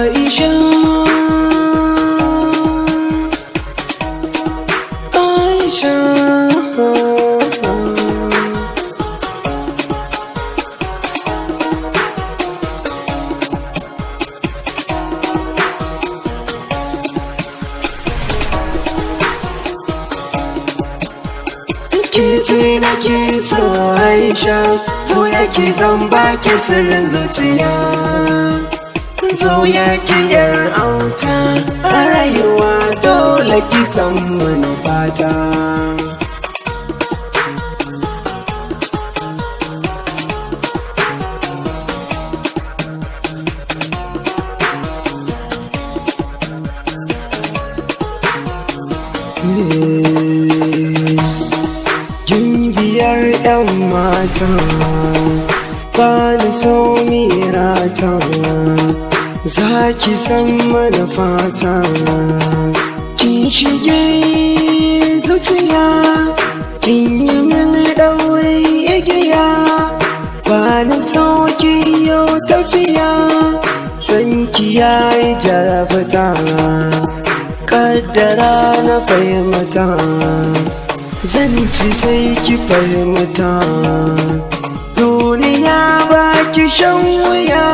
Aisha, Aisha. Ke ce nake so, Aisha, so yake zan baki sirrin zuciya. So yake yar auta, a rayuwa dole ki san manufata. Gimbiyar 'yan mata, ba ni so mirata, za ki san manufata. Kin shige zuciya, kin yi min ɗaure igiya, ba ni so ki yau tafiya, san ki yayi jarabta, kaddara na fahimta. Zan ci sai ki fahimta, duniya ba ki shan wuya,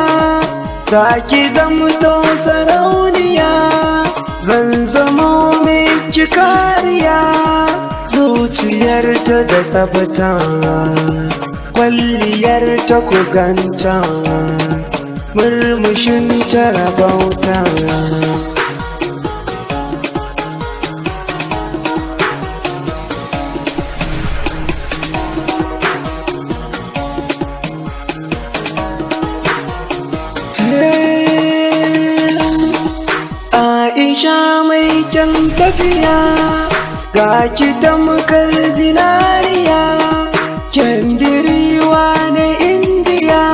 za ki zamto sarauniya, zan zamo miki kariya. Zuciyar ta da tsafta, kwalliyar ta kuganta, murmushin ta rabauta. Aisha mai kyan tafiya, ga ki tamkar zinariya, kyandiriwa na Indiya.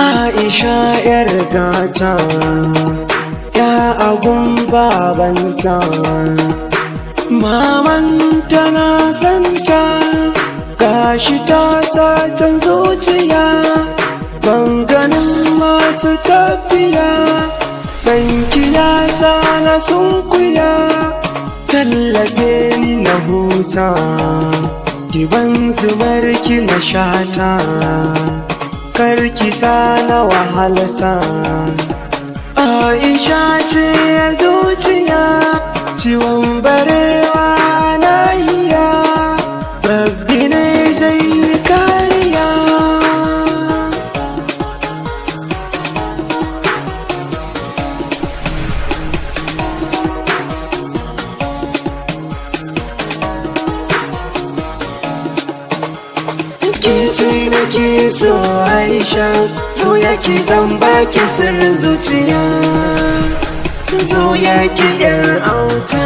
Aisha yar gata, ya agun babanta, mamanta na santa, gashi ta sacen zuciya, ban ganin masu tafiya. Sanki ya sana sunkuya, tallafe ni na huta, ki ban zubar ki na shata, karki sana wahalta. Aisha ce ya zuciya, ciwon barewa na hiya, Rabbi ne zai yi kariya. Ke ce nake so, Aisha, so yake zan baki sirrin zuciya. So yake yar auta,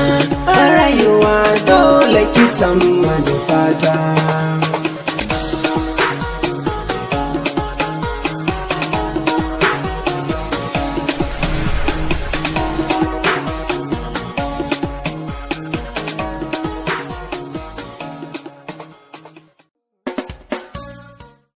a rayuwa dole ki san manufata.